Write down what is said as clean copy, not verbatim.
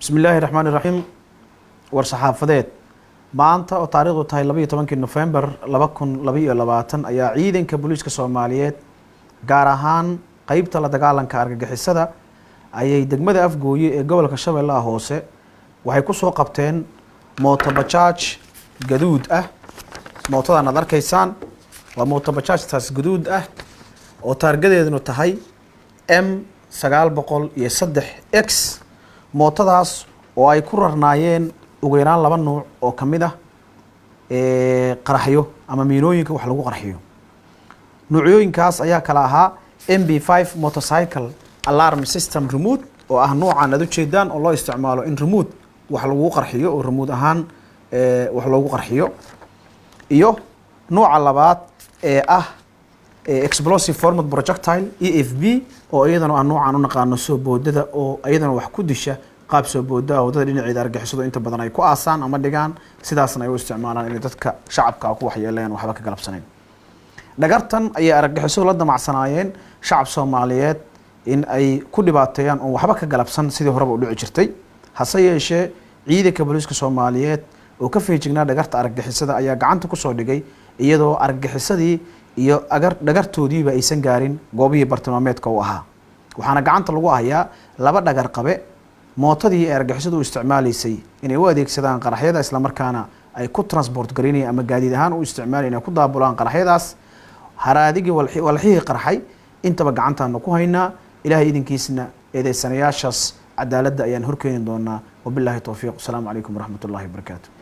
Bismi illaahi raxmaan iraxiim. War saxaafadeed. Maanta oo taariikhdu tahay 12-kii Nofembar 2022 ayaa ciidanka booliiska Soomaaliyeed, gaar ahaan qeybta la dagaalanka argagixisada, ayay degmada Afgooye ee gobolka Shabeellaha Hoose waxay kusoo qabteen mooto bajaaj gaduud ah. Mootadan aad arkaysaan waa mooto bajaajtaas gaduud ah oo taargadeeduna tahay M 903 X. Mootadaas oo ay ku rarnaayeen ugu yaraan laba nuuc oo ka mid ah qaraxyo ama miinooyinka wax lagu qarxiyo. Nuucyooyinkaas ayaa kala ahaa MB 5 motorcycle alarm system remote, oo ah nuucan aad ujeedaan oo loo isticmaalo in remote wax lagu qarxiyo oo remote ahaan wax loogu qarxiyo, iyo nuuca labaad ee ah explosive formed projectile, EFP, oo iyadana ah nuucan u naqaano soo boodada, oo iyadana wax ku disha qaab soo booda ah, waddada dhinaceeda argixisadu inta badan ay ku aasaan ama dhigaan, sidaasna ay u isticmaalaan inay dadka shacabka ku waxyeelayaan waxba ka galabsanayn. Dhagartan ayay argagixisadu la damacsanaayeen shacab Soomaaliyeed in ay ku dhibaateeyaan oon waxba ka galabsan, sidii horeba u dhici jirtay. Hase yeeshee, ciidanka booliiska Soomaaliyeed oo ka feejignaa dhagarta argagixisada ayaa gacanta kusoo dhigay, iyadoo argagixisadii iyo agar dhagartoodiiba aysan gaarin goobihii bartilmaameedka u ahaa. Waxaana gacanta lagu hayaa laba dhagar qabe, mootadii ay argagixisadu u isticmaalaysay inay u adeegsadaan qaraxyada, islamarkaana ay ku transport garaynayeen ama gaadiid ahaan u isticmaalayen ay ku daabulaan qaraxyadaas, haraadigii walxihii qarxay, intaba gacantaanu ku haynaa. Ilahay idinkiisna eedeysanayaashaas cadaaladda ayaan horkeeni doonaa. Wabillahi towfiiq. Asalaamu calaykum waraxmat ullahi wabarakaatu.